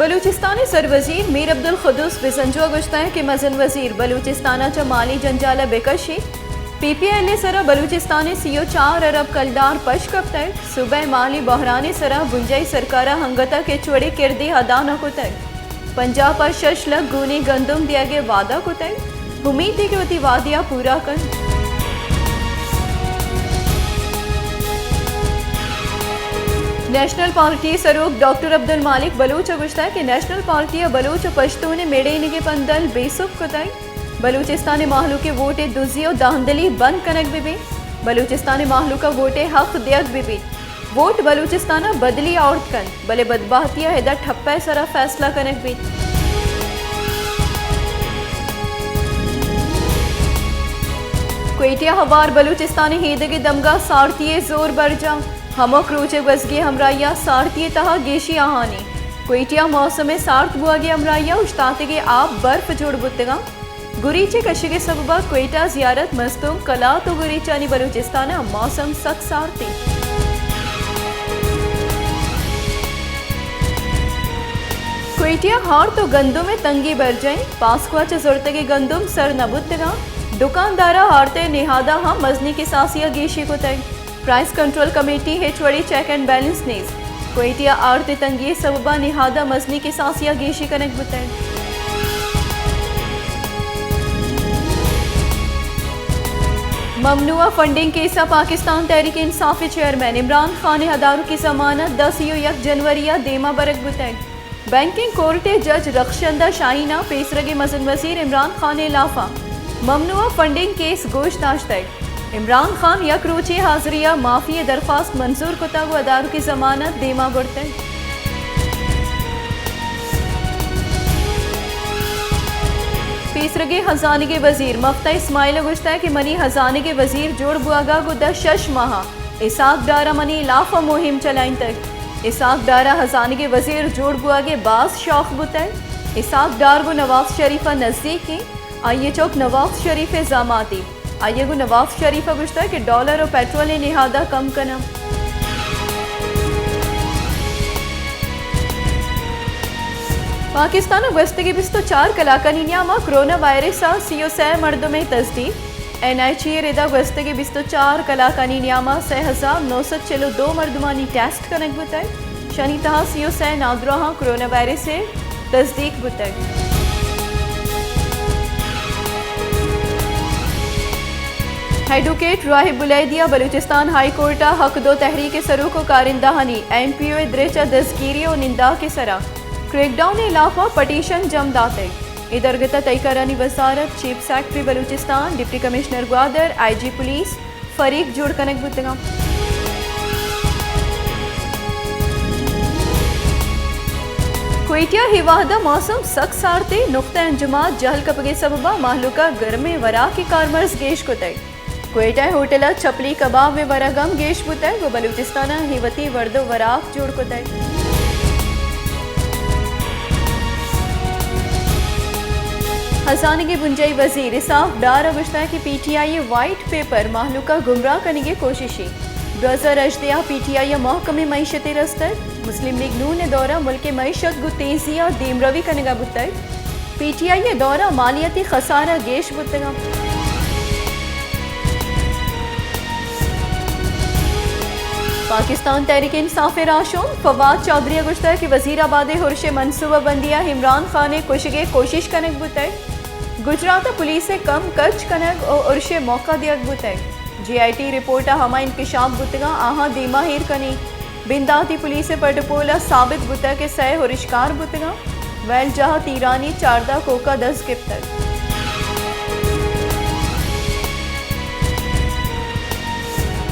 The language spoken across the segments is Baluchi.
بلوچستان ءِ سروزیر میر عبدالقدوس بزنجو ءَ گوشتگ کہ مزن وزیر بلوچستان ءَ چہ مالی جنجال ءَ بہ کشیت۔ پی پی ایل ءِ سرا بلوچستان ءِ سی ءُ چار ارب کلدار پش کپتگ۔ صوبہ ءِ مالی بحران ءِ سرا بنجاہی سرکار ءَ انگت ءَ ہچ وڑیں کردے ادا نہ کتگ۔ پنجاپ ءَ شش لکھ گونی گندم دیگ ءِ وعدہ کتگ۔ امیت ایں کہ وتی وعدہ ءَ پورا کنت۔ نیشنل پارٹی ءِ سروک ڈاکٹر عبدالمالک بلوچ ءَ گوشتگ کہ نیشنل پارٹی ءَ بلوچ ءُ پشتون ءِ مڑینگ ءِ پندل بے سک کتگ۔ بلوچستان ءِ مہلوک ءِ ووٹ ءِ دزی ءُ دھاندلی بند کنگ بہ بیت۔ بلوچستان ءِ مہلوک ءَ ووٹ ءِ حق دیگ بہ بیت۔ ووٹ بلوچستان ءَ بدلی آورت کنت، بلے بدبہتی ءَ ادا ٹھپ ءِ سرا فیصلہ کنگ بیت۔ کوئٹہ ءَ ہوار بلوچستان ءِ ہیدگے دمگا سارتی ءِ زور برجاہ۔ ہمک روچ ءِ گوزگی ہمراہی ءَ سارتی ءِ تہا گیشی آہانی۔ کوئٹہ ءَ موسم ءِ سارت بوگ ءِ ہمراہی ءَ اوشتاتگیں آپ برف جوڑ بوتگاں۔ گریچ ءِ کشگ ءِ سبب ءَ کوئٹہ، زیارت، مستونگ، قلات ءُ گریچانی بلوچستان ءَ موسم سک سارت انت۔ کوئٹہ ءَ ہارت ءُ گندم ءِ تنگی برجاہ انت۔ پاسکو ءَ چہ زرتگیں گندم سر نہ بوتگاں۔ دکاندار ءَ ہارت ءِ نہاد ءَ ہم مزنیں کساسی ءَ گیشی کتگ۔ پرائس کنٹرول کمیٹی ءَ ہچ وڑیں چیک اینڈ بیلنس نیست۔ کوئٹہ ءَ آرت ءِ تنگی ءِ سبب ءَ نہاد ءَ مزنیں کساسی ءَ گیشی کنگ بوتگ۔ ممنوعہ فنڈنگ کیس ءَ پاکستان تحریک انصاف ءِ چیئرمین عمران خان ءِ ادارکی ضمانت داں سی ءُ یک جنوری ءَ دیما برگ بوتگ۔ بینکنگ کورٹ ءِ جج رخشندہ شاہین ءَ پیسرگیں مزن وزیر عمران خان ءِ ہلاف ءَ ممنوعہ فنڈنگ کیس گوش داشتگ۔ عمران خان یک روچے حاضری ءَ معافی ءِ درخواست منظور کتگ ءُ ادارکی ضمانت دیما برتگ۔ پیسرگیں ہزانگی وزیر مفتاح اسماعیل ءَ گوشتگ کہ منی ہزانگی وزیر جوڑ بوگ ءَ گوں داں شش ماہ ءَ اسحاق ڈار ءَ منی ہلاف ءَ مہم چلائینتگ۔ اسحاق ڈار ءَ ہزانگی وزیر جوڑ بوگ ءِ باز شوق بوتگ۔ اسحاق ڈار گوں نواز شریف ءَ نزیک انت۔ آئی ءِ چک نواز شریف ءِ زاماتے۔ آئی ءَ گوں نواز شریف ءَ گوشتگ کہ ڈالر ءُ پٹرول ءِ نہاد ءَ کم کناں۔ پاکستان ءَ گوستگیں بیست ءُ چار کلاکانی نیام ءَ کرونا وائرس ءِ سی ءُ سئے مردم ءِ تصدیق۔ این ایچ اے ءِ ردا گوستگیں بیست ءُ چار کلاکانی نیام ءَ سئے ہزار نو سد چل ءُ دو مردمانی ٹیسٹ کنگ بوتگ۔ شانی تہا سی ءُ سئے نادراہاں کرونا وائرس ءِ تصدیق بوتگ۔ ایڈووکیٹ راہب بلیدی ءَ بلوچستان ہائی کورٹ ءَ حق دو تحریک ءِ سروک ءُ کارندہانی ایم پی او ءِ درچ ءَ دزگیری ءُ ننداک ءِ سرا کریک ڈاؤن ءِ ہلاف ءَ پٹیشن جم داتگ۔ اے درگت ءَ تہی کارانی وزارت، chief secretary Balochistan, deputy commissioner Gwadar, I G police, فریق جوڑ کنگ بوتگاں۔ کوئٹہ ءَ اے وہد ءَ موسم سک سارت ءُ نقطہ انجماد جہل کپگ ءِ سبب ءَ مہلوک ءَ گرمیں وراک ءِ کارمرز گیش کتگ۔ کوئٹہ ءِ ہوٹل ءَ چپلی کباب ءِ ورگ ہم گیش بوتگ ءُ بلوچستان ءَ اے وتی ورد ءُ وراک جوڑ کتگ۔ ہزانگی بنجاہی وزیر اسحاق ڈار ءَ گوشتگ کہ پی ٹی آئی ءِ وائٹ پیپر مہلوک ءَ گمراہ کنگ ءِ کوششے۔ دو ہزار ہژدہ ءَ پی ٹی آئی ءَ مہکمیں معیشتے رستگ۔ مسلم لیگ نون ءِ دور ءَ ملک ءِ معیشت گوں تیزی ءَ دیمروی کنگ ءَ بوتگ۔ پی ٹی آئی ءِ دور ءَ مالیاتی خسارہ گیش بوتگاں۔ پاکستان تحریک انصاف ءِ راہشون فواد چوہدری ءَ گوشتگ کہ وزیر آباد ءِ ارش ءِ منصوبہ بندی ءَ عمران خان ءِ کشگ ءِ کوشش کنگ بوتگ۔ گجرات ءَ پولیس ءِ کم کچ کنگ ءُ ارش ءِ موقع دیگ بوتگ۔ جے آئی ٹی رپورٹ ءَ ہما انکشاف بوتگاں، آہاں دیما ایر کنیں۔ بنداتی پولیس ءِ پٹ ءُ پول ءَ ثابت بوتگ کہ سئے ہرشکار بوتگاں۔ ویل جاہ ءَ تیرانی چاردہ کوکا دست گپتگ۔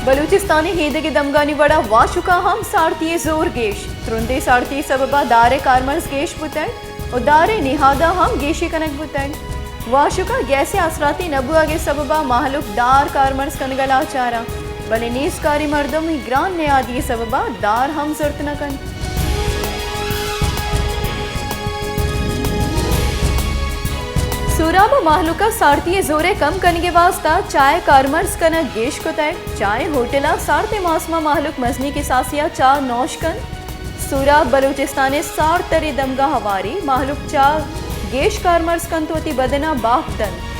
بلوچستان ءِ ہیدگے دمگانی وڑا واشکا ہم سارتی ءِ زور گیش۔ ترندیں سارتی ءِ سبب ءَ دار ءِ کارمرز گیش بوتگ۔ ءُ دار ءِ نہاداں ہم گیشی کنگ بوتگ۔ واشک ءَ گیس ءِ آسراتی نہ بوگ ءِ سبب ءَ مہلوک دار کارمرز کنگ ءَ لاچار اَنت، بلے نیزکاریں مردم گران نہادی ءِ سبب ءَ دار ہم زرت نہ کنت۔ سوراب ءَ مہلوک ءَ سارتی ءِ زور ءِ کم کنگ ءِ واستہ چاہ ءِ کارمرز کنگ گیش کتگ۔ چاہ ءِ ہوٹل ءَ سارتیں موسم ءَ مہلوک مزنیں کساسے ءَ چاہ نوش کنت۔ سوراب بلوچستان ءِ سارتریں دمگاں ہواری، مہلوک چہ گیش کارمرز کنت وتی بدن ءَ باپ دنت۔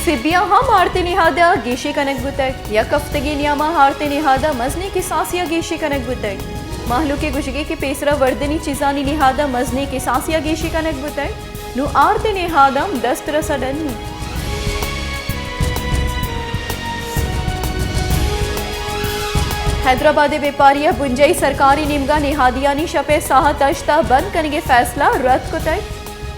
سبی ءَ ہم ہارت ءِ نہاد ءَ گیشی کنگ بوتگ۔ یک ہفتگے نیام ءَ ہارت ءِ نہاد ءَ مزنیں کساسے ءَ گیشی کنگ بوتگ۔ مہلوک ءِ گوشگے کہ پیسرا وردنی چیزانی نہاد ءَ مزنیں کساسے ءَ گیشی کنگ بوتگ۔ نوں ہارت ءِ نہاد ہم دست رسا نہ انت۔ حیدرآباد ءِ بیپاری ءَ بنجاہی سرکاری نیمگا نہادیانی شپ ءِ ساعت ہشت ءَ بند کنگ ءِ فیصلہ رد کتگ۔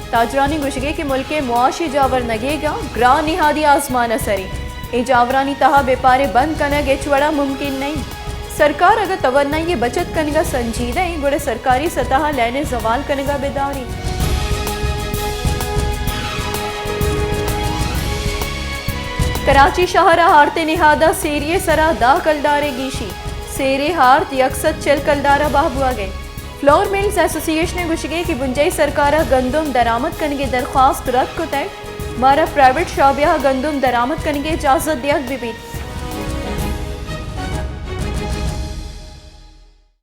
تاجرانی گوشگے کہ ملک ءِ معاشی جاور نگیگاں گران نہادی آزمان ءِ سر انت۔ اے جاورانی تہا بیپار ءِ بند کنگ ہچ وڑا ممکن نہ انت۔ سرکار اگاں توانائی ءِ بچت کنگ ءَ سنجیدہ انت، گڑا سرکاری سطح ءَ لین ءِ زوال کنگ ءَ بدار انت۔ کراچی شہر ءَ ہارت ءِ نہاد ءَ سیری ءِ سرا دہ کلدار ءِ گیشی، سیری ہارت یک سد چل کلدار ءَ بہا بوہگ ءَ انت۔ فلور ملز ایسوسی ایشن ءِ گوشگے کہ بنجاہی سرکار ءَ گندم درآمد کنگ ءِ درخواست رد کتگ، مارا پرائیویٹ شعبہ ءَ گندم درآمد کنگ ءِ اجازت دیگ بہ بیت۔